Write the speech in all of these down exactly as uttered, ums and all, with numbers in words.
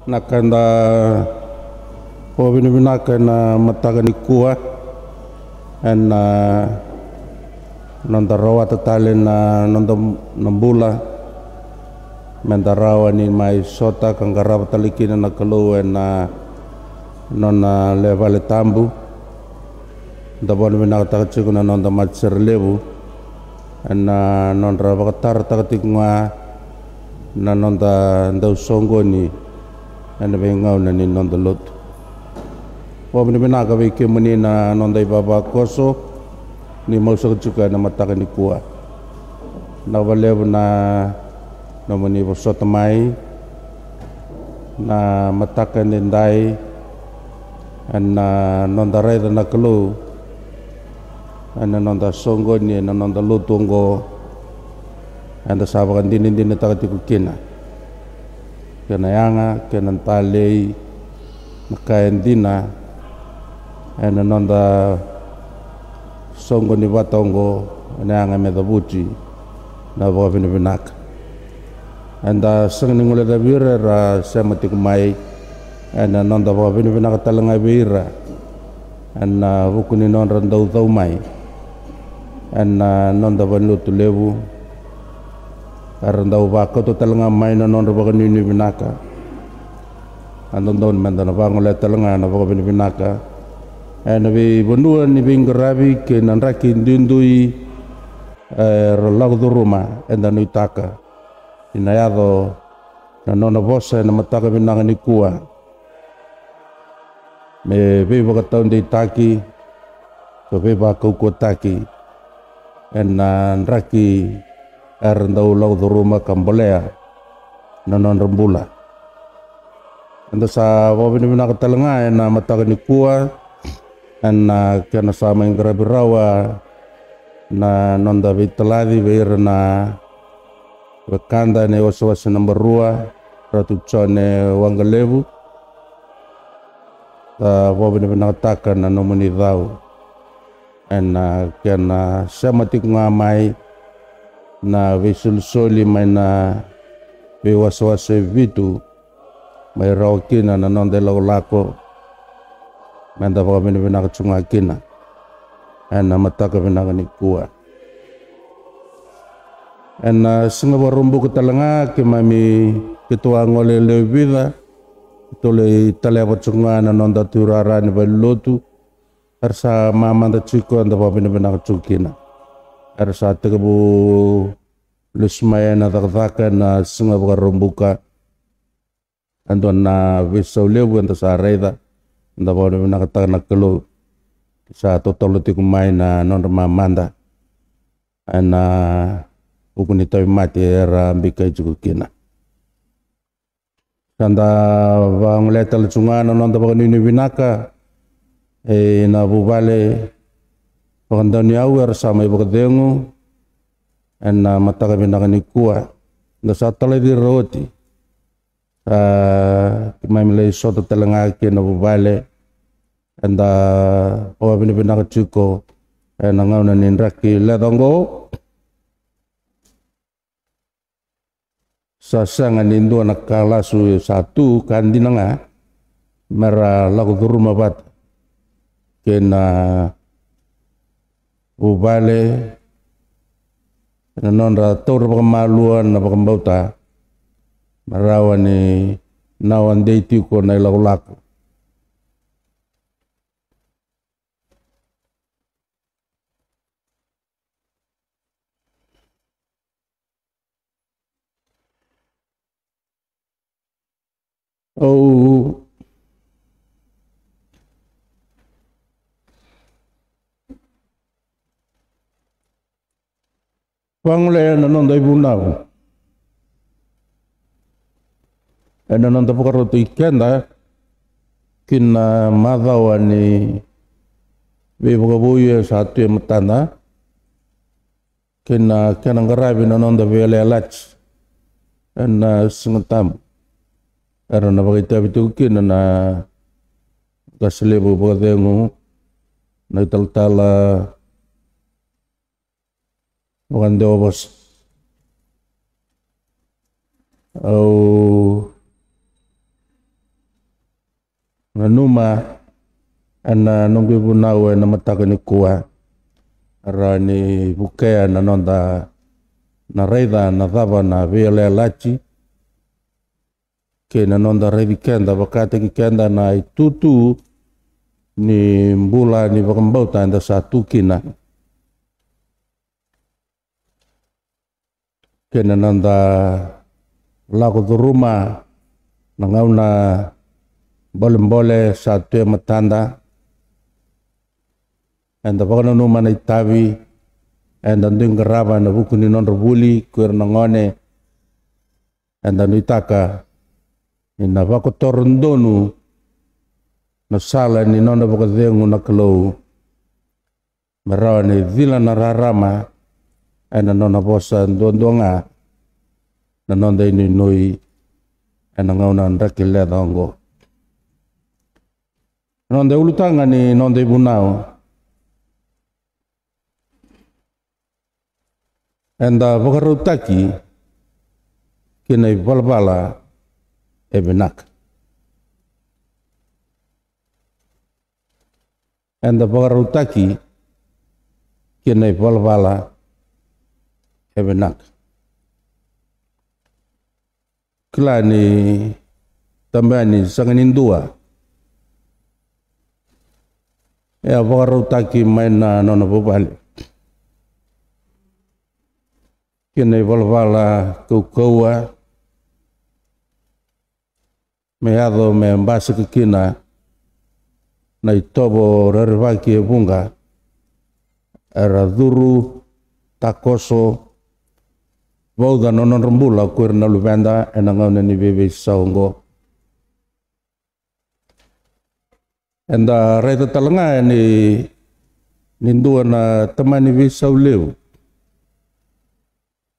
Na ka da vakavinavinaka ena mataka nikua, ena noda rawata tale na noda na bula, meda rawa ni mai sota ka qarava tale kina na Kalou ena nona lewe vale tabu. Da vakavinavinakataka tiko na noda matasere levu ena nodra vakatarataka tiko ga na noda dau soqoni ena veigauna ni noda lotu. Vakavinavinaka vei kemuni na noda ivavakoso ni mausaka tiko ena mataka nikua. Na vakalevu na nomuni vosota mai na mataka edaidai ena noda raica na Kalou ena noda soqoni ena noda lotu oqo. Eda sa vakadinadinataka tiko kina kena yaga, kena talei, na ka e dina ena noda soqoni vata oqo, ena yaga me cavuti na vakavinavinaka. Eda sega ni guilecavi ira era sema tiko mai, ena noda vakavinavinaka tale ga vei ira ena vuku ni nodra dau cau mai ena noda valenilotu levu. Era dau vakauta tale ga mai na nodra vakanuinui vinaka. A dodonu meda na vagolea tale ga na vakavinavinaka ena veivanua ni veiqaravi kei na draki duidui era lako curuma. Eda nuitaka ni na yaco na nona vosa ena mataka vinaka nikua me veivakataudeitaki, ka veivakaukauwataki ena draki era dau lako curuma ka bolea na nodra bula. Eda sa vakavinavinaka tale ga ena mataka nikua ena kena sa mai qaravi rawa na noda veitalaci vei ira na wekada ena iwasewase naba rua, Ratu Jone Waqalevu. Sa vakavinavinakataka na nomuni cau ena kena sema tiko ga mai na veisolisoli mai na veiwasewase vitu mai rawa kina na noda ilakolako. Meda vakavinavinaka tu ga kina ena mataka vinaka nikua. Ena siga Vakaraubuka tale ga keimami, keitou a gole lewe vica, keitou lai taleva tu ga na noda tuirara ni valenilotu era sa mamada tiko, eda vakavinavinaka tiko kina. Era sa tekivu lesu mai ena cakacaka ena siga Vakaraubuka. E dua na veisau levu eda sa raica, eda vakavinavinakataka na Kalou. Sa totolo tiko mai na nodra mamada ena vuku ni tauvimate era bikai tiko kina. Sa da vagolea tale tu ga na noda vakanuinui vinaka ena vuvale vakadauniyau era sa mai vakacegu ena mataka vinaka nikua. Da sa talaci ira oti. Sa keimami lai sota tale ga kei na vuvale. Eda vakavinavinaka tiko ena gauna ni draki leca oqo. Sa sega ni dua na ka lasu, sa tu ka dina ga mera lako curuma vata kei na vuvale ena nodra taura vakamalua na vakabauta, me rawa ni na wadei tiko na ilakolako. Au vagolea na noda ivunau ena noda vakarautaki keda ki na macawa ni veivakavoui e sa tu e matada, kei na kena qaravi na noda veiyalayalati ena Siga Tabu. Era na vakaitavi tiko kina na qase levu vakacegu, na italatala vakadewa vosa. Au Nanuma ena noqu ivunau ena mataka nikua, rawa ni vukea na noda na raica na cava na veiyalayalati kei na noda raici keda vakataki keda na itutu ni bula ni vakabauta eda sa tu kina, kei na noda lako curuma na gauna bolebole sa tu e matada. Eda vakananuma na itavi eda dui qarava ena vuku ni nodra vuli ko ira na gone. Eda nuitaka ni na vakotora donu na sala ni nona vakacegu na Kalou, me rawa ni cila na rarama ena nona vosa duadua ga na noda inuinui ena gauna draki leca oqo. Na noda ulutaga ni noda ivunau: eda vakarautaki ki na ivalavala e vinaka. Eda vakarautaki ki na ivalavala e vinaka. Kila ni tabani sega ni dua e a vakarautaki mai na nona vuvale ki na ivalavala kaukauwa, me yaco me basika kina na itovo rerevaki e vuqa, era curu, takoso, vauca na nodra bula ko ira na luveda ena gauna ni veiveisau oqo. Eda raica tale ga ni, ni dua na tamani veisau levu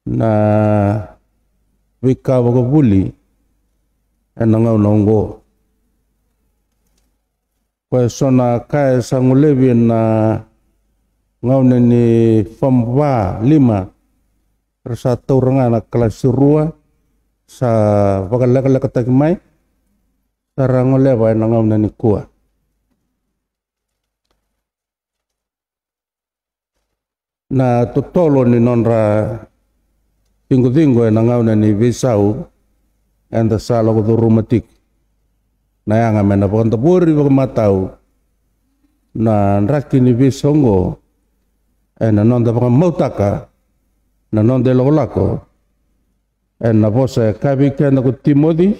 na veika vakavuli ena gauna oqo. Ko e so na ka e sa golevi ena gauna ni fom va lima, ra sa taura ga na kalasi rua, sa vakalekalekataki mai, sa ra goleva ena gauna nikua. Na totolo ni nodra ciqociqo ena gauna ni veisau eda sa lako curuma tiko. Na yaga me na vakadavori vakamatau na draki ni veisau oqo ena noda vakamautaka na noda ilakolako ena vosa e kaya vei keda ko Timoci,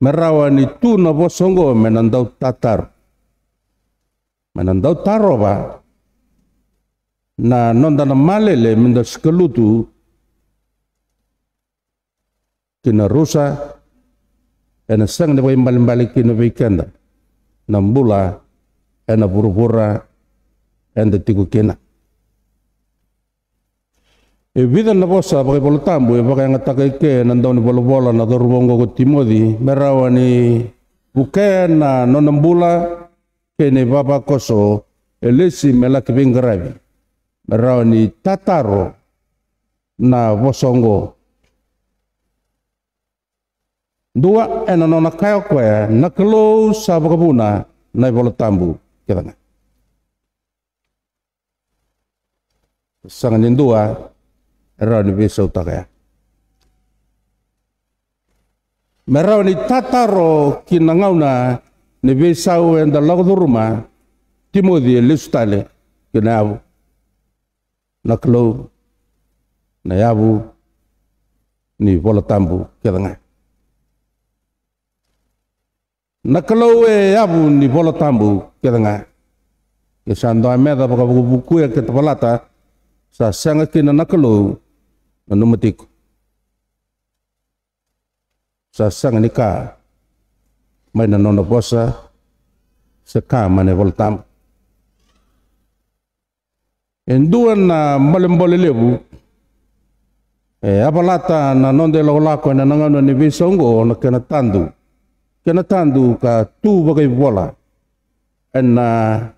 me rawa ni tu na vosa oqo me na dau tataro, me na dau tarova na noda na malele me da sikalutu ki na rusa, ena sega ni vakaibalebale kina vei keda na bula ena vuravura eda tiko kina. E vica na vosa vakaivolatabu e vakayagataka eke na daunivolavola na cauravou oqo ko Timoci me rawa ni vukea na nona bula kei na ivavakoso e lesi me laki veiqaravi me rawa ni tataro na vosa oqo. Dua, ena nona kaya o koya na Kalou sa vakavuna na iVolatabu kece ga. Sega ni dua e rawa ni veisautaka ya. Me rawa ni tataro ki na gauna ni veisau eda lako curuma, Timoci e lesu tale ki na yavu na Kalou, na yavu ni Vola Tabu kece ga. Na Kalou e yavu ni Vola Tabu kece ga. Ke sa dua me cava ka vakavukuya ke ta valata, sa sega kina na Kalou, nanuma tiko. Sa sega ni ka mai na nona vosa se ka mai na iVola Tabu. E dua na bolebole levu e a valata na noda ilakolako ena gauna ni veisau oqo na kena tadu. Kena tadu ka tu vakaivola ena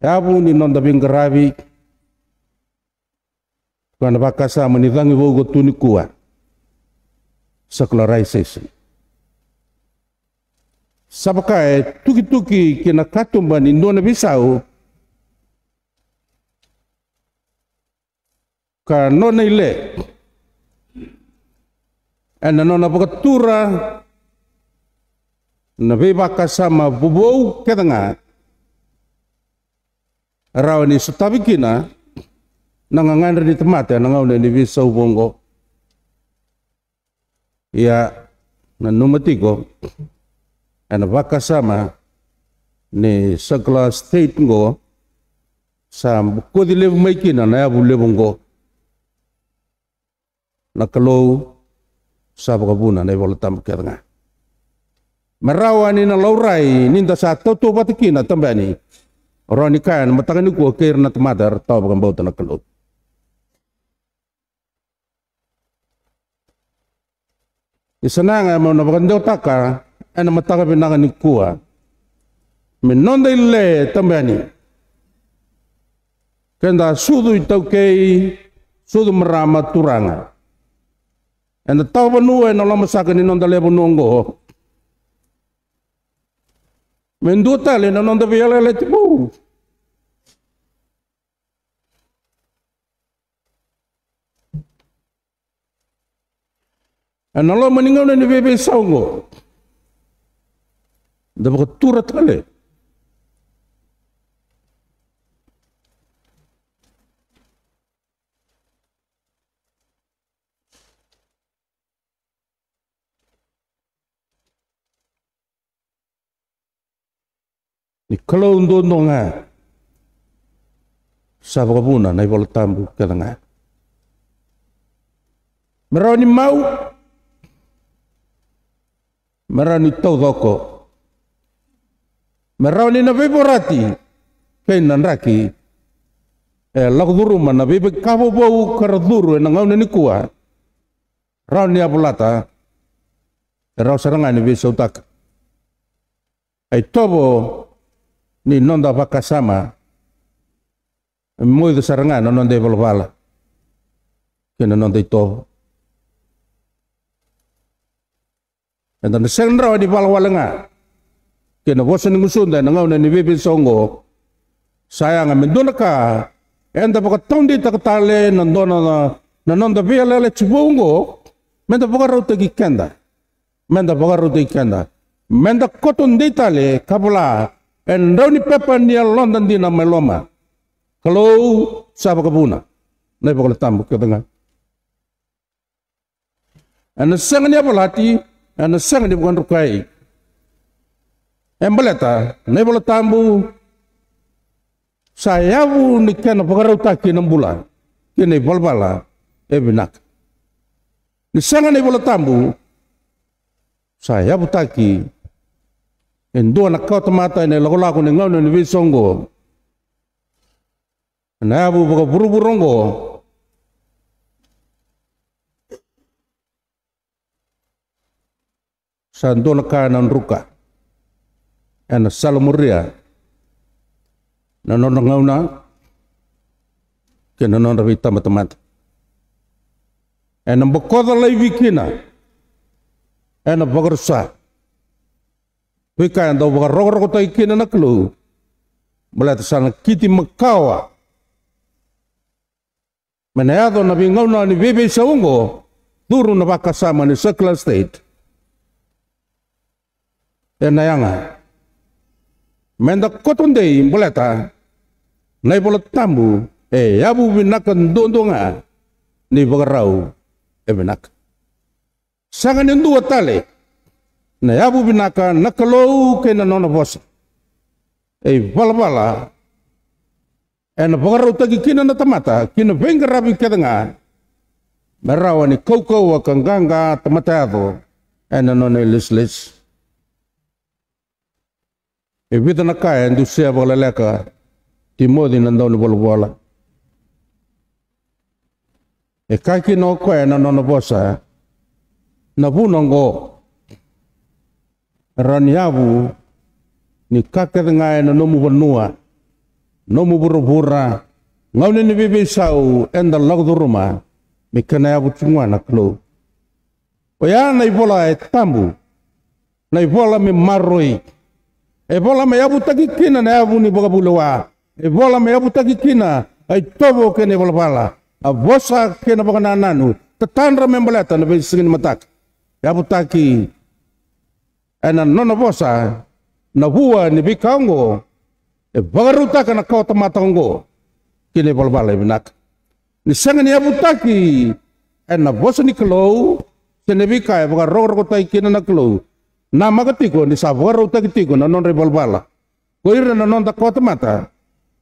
yavu ni noda veiqaravi. Koya na vakasama ni cagi vou ko tu nikua, secularization. sa vaka e tukituki ki na katuba ni dua na veisau, ka nona ile ena nona vakatura na veivakasama vovou kece ga e rawa ni sotavi kina na gagadre ni tamata ena gauna ni veisau vou oqo. Ia, nanuma tiko ena vakasama ni circular state oqo, sa bokoci levu mai kina na yavu levu oqo. Na Kalou sa vakavuna na iVola Tabu kece ga me rawa ni na laurai ni da sa tautauvata kina, tabeni. Rawa ni kaya na mataka nikua kei ira na tamata era tawa vakabauta na Kalou. Ni sa na yaga meu na vakadewataka ena mataka vinaka nikua me noda ile, tabeni, keda sucu iTaukei, sucu marama, turaga, eda tawa vanua ena lomasaka ni noda lewe vanua oqo, me dua tale na noda veiyalayalati vou. Ena loma ni gauna ni veiveisau oqo, da vakatura tale ni Kalou duadua ga sa vakavuna na iVola Tabu kece ga. Me rawa ni mau, me rawa ni taucoko, me rawa ni na veivorati kei na draki e lako curuma na veika vovou ka ra curu ena gauna nikua, rawa ni a volata, e rawa sara ga ni veisautaka. A itovo ni noda vakasama e moica sara ga na noda ivalavala kei na noda itovo. Eda na sega ni rawa ni valavala ga kei na vosa ni gusuda ena gauna ni veiveisau oqo. Sa yaga me dua na ka eda vakataudeitaka tale na dua na, na noda veiyalayalati vou oqo, meda vakarautaki keda. Meda vakarautaki keda, meda koto dei tale ka vola e drau ni pepa ni yaloda dina mai loma. Kalou sa vakavuna na iVola Tabu kece ga. Ena sega ni yavalati, ena sega ni vakadrukai. E baleta na iVola Tabu sa yavu ni kena vakarautaki na bula kei na ivalavala e vinaka. Ni sega na iVola Tabu, sa yavutaki e dua na kawatamata ena ilakolako ni gauna ni veisau oqo. Ena yavu vakavuravura oqo, sa dua na ka ena druka, ena salamuria na nodra gauna kei na nodra veitabatamata. Ena bokoca laivi kina, ena vakarusa veika e dau vakarokorokotaki kina na Kalou, baleta sa na kiti makawa me na yaco na veigauna ni veiveisau oqo, curu na vakasama ni secular state. Ena yaga meda koto dei baleta na iVola Tabu e yavu vinaka duadua ga ni vakarau e vinaka. Sega ni dua tale na yavu vinaka na Kalou kei na nona vosa. E ivalavala ena vakarautaki kina na tamata ki na veiqaravi kece ga me rawa ni kaukauwa ka qaqa tamata yaco ena nona ilesilesi. E vica na ka e dusia vakaleleka Timoci na daunivolavola. E kaya kina o koya ena nona vosa, na vuna oqo, e rawa ni yavu ni ka kece ga ena nomu vanua, nomu vuravura, gauna ni veiveisau eda lako curuma, me kena yavu tiko ga na Kalou. Oya na ivola e tabu. na ivola me maroroi. E vola me yavutaki kina na yavu ni vakavulewa. E vola me yavutaki kina a itovo kei na ivalavala, a vosa kei na vakanananu, tatadra me baleta na veisiga ni mataka. Yavutaki ena nona vosa na vua ni veika oqo, e vakarautaka na kawatamata oqo ki na ivalavala e vinaka. Ni sega ni yavutaki ena vosa ni Kalou se na veika e vakarokorokotaki kina na Kalou, namaka tiko ni sa vakarautaki tiko na nodra ivalavala ko ira na noda kawatamata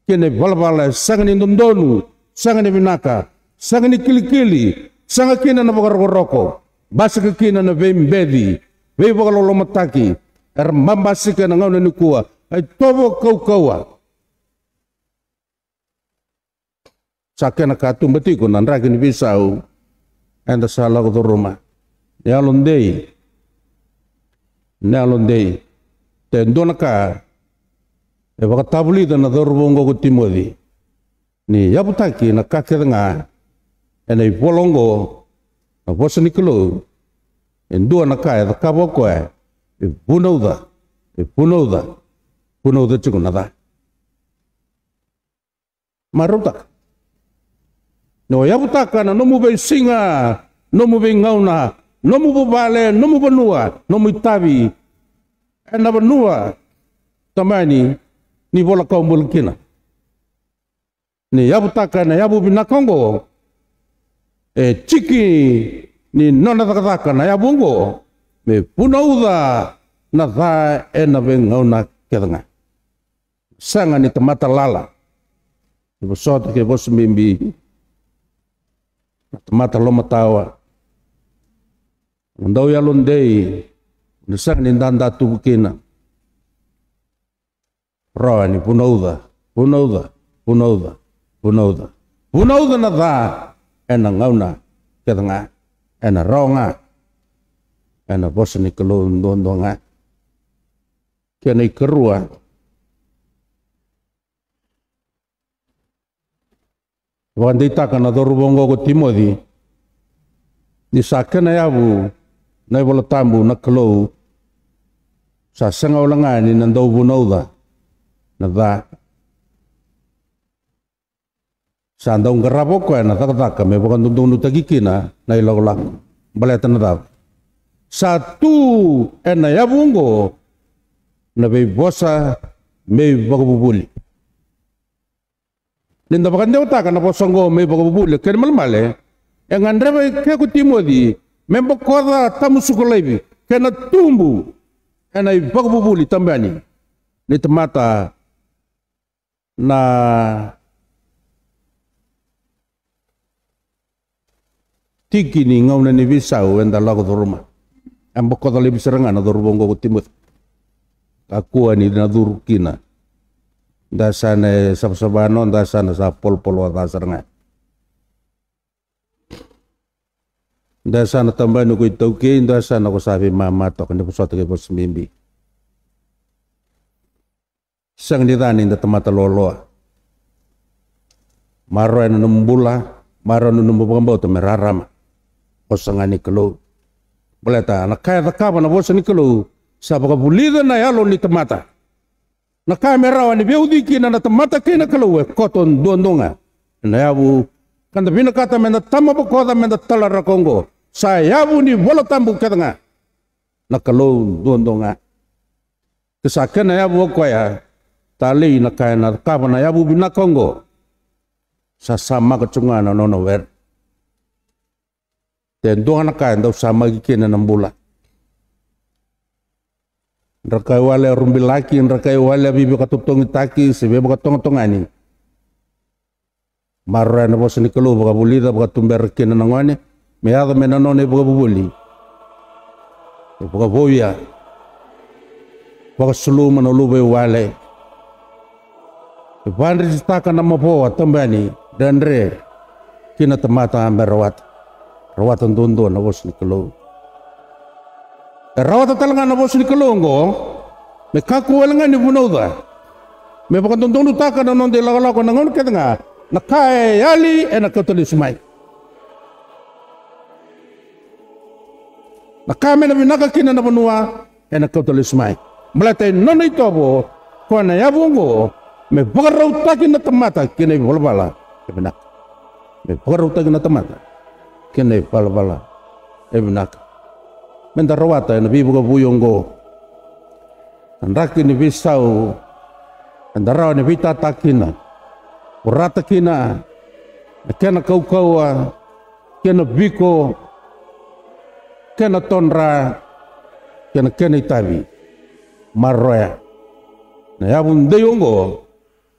ki na ivalavala e sega ni dodonu, sega ni vinaka, sega ni kilikili, sega kina na vakarokoroko, basika kina na veibeci, veivakalolomataki era babasika ena gauna nikua, a itovo kaukauwa. Sa kena katuba tiko na draki ni veisau eda sa lako curuma. Ni yalodei, ni yalodei. Te dua na ka e vakatavulica na cauravou oqo ko Timoci, ni yavutaki na ka kece ga ena ivola oqo, na vosa ni Kalou. E dua na ka e cakava o koya, e vunauca, e vunauca, vunauca tiko na ca. Marautaka ni o yavutaka na nomu veisiga, nomu veigauna, nomu vuvale, nomu vanua, nomu itavi ena vanua tamani ni vola kau bula kina. Ni yavutaka na yavu vinaka oqo, e tiki ni nona cakacaka na yavu oqo me vunauca na ca ena veigauna kece ga. Sega ni tamata lala. Ni vosota kei vosa bibi, na tamata lomatawa, na dau yalodei, ni sega ni dada tuvu kina. Rawa ni vunauca, vunauca, vunauca, vunauca, vunauca na ca ena gauna kece ga, ena rawa ga, ena vosa ni Kalou duadua ga. Kena ikarua, vakadeitaka na cauravou oqo ko Timoci ni sa kena yavu na iVola Tabu, na Kalou, sa sega wale ga ni na dau vunauca na ca. Sa dau qarava o koya na cakacaka me vakadodonutaki kina na ilakolako. Baleta na cava? Sa tu ena yavu oqo na veivosa me ivakavuvuli. Ni da vakadewataka na vosa oqo me ivakavuvuli, kena malemale, e gadreva e ke ko Timoci me bokoca, tamusuka laivi, kei na tubu ena ivakavuvuli tabani ni tamata na tiki ni gauna ni veisau eda lako curuma. E bokoca laivi sara ga na cauravou oqo ko Timoci. Kakua ni na curu kina. Da sa na savasava, no da sa na sa polopolo ca sara ga. Da sa na tabani ko itaukei, da sa na ko sa veimama toka, ni vosota kei vosa bibi. Sega ni ca ni da tamata loaloa. Maroroya na nomu bula, maroroya na nomu vakabauta me rarama. Vosa ga ni Kalou. Baleta na ka e cakava na vosa ni Kalou, sa vakavulica na yalo ni tamata. Na ka me rawa ni veiuci kina na tamata kei na Kalou e koto duadua ga. Ena yavu ka da vinakata me da tama bokoca, me da talaraka oqo, sa yavu ni Vola Tabu kece ga. Na Kalou duadua ga. Ke sa kena yavu o koya, talei na ka ena cakava na yavu vinaka oqo, sa samaka tu ga na nona were. Te dua na ka e dau samaki kina na bula. Dra ka i wale a rubilaki, dra ka i wale a veivakatotogitaki se veivakatogotogani. Maroroya na vosa ni Kalou, vakavulica, vakatubera kina na gone me yaco mai na nona ivakavuvuli. E vakavouya, vakasuluma na luva i wale. E vakadretitaka na mavoa tabani dredre ki na tamata me rawata. Rawata duadua na vosa ni Kalou. E rawata tale ga na vosa ni Kalou oqo me kakua wale ga ni vunauca, me vakadodonutaka na noda ilakolako na gauna kece ga. Na ka e yali ena kauta lesu mai. Na ka me na vinaka kina na vanua, ena kauta lesu mai. Baleta e nona itovo koya na yavu oqo, me vakarautaki na tamata kei na ivalavala e vinaka. Me vakarautaki na tamata kei na ivalavala e vinaka. Meda rawata ena veivakavoui oqo na draki ni veisau eda rawa ni veitata kina, vorata kina na kena kaukauwa, kena viko, kena todra, kei na kena itavi. Maroroya na yavu dei oqo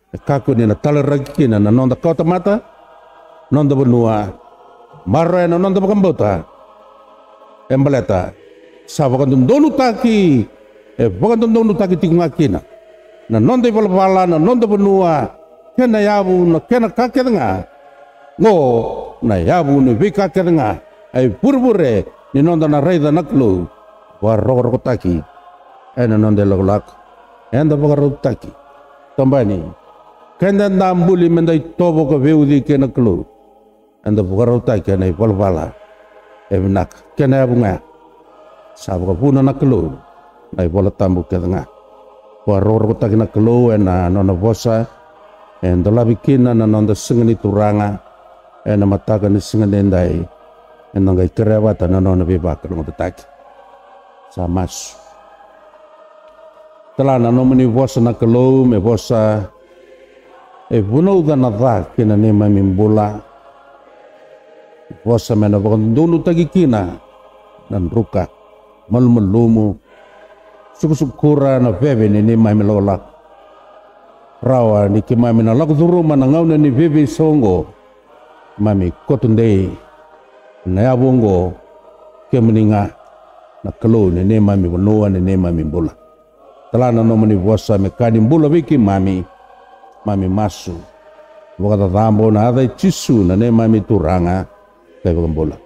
e kakua ni na talaraki kina na noda kawatamata, noda vanua, maroroya na noda vakabauta. E baleta sa vakadodonutaki, e vakadodonutaki tiko ga kina na noda ivalavala, na noda vanua, kena yavu, na kena ka kece ga. Qo na yavu ni veika kece ga, e vurevure ni noda na raica na Kalou. Vakarokorokotaki ena noda ilakolako, eda vakarautaki. Tabani, keda da buli meda itovo ka veiuci kei na Kalou, eda vakarautaki ena ivalavala e vinaka kei na yavu ga. Sa vakavuna na Kalou na iVola Tabu kece ga. Vakarokorokotaki na Kalou ena nona vosa e dolavi kina na noda siga ni Turaga ena mataka ni siga edaidai. Eda qai kerea vata na nona veivakalougatataki. Sa masu. Tala na nomuni vosa na Kalou me vosa e vunauca na ca ki na neimami bula. Vosa me na vakadodonutaki kina na druka, malumalumu, sukusukura na veve ni neimami lakolako. Rawa ni keimami na lako curuma na gauna ni veiveisau oqo, keimami koto dei ena yavu oqo, kemuni ga na Kalou ni neimami vanua, ni neimami bula. Tala na nomuni vosa me ka ni bula vei keimami. Mami masu vakacacabo ena yaca i Jisu na neimami Turaga ka iVakabula.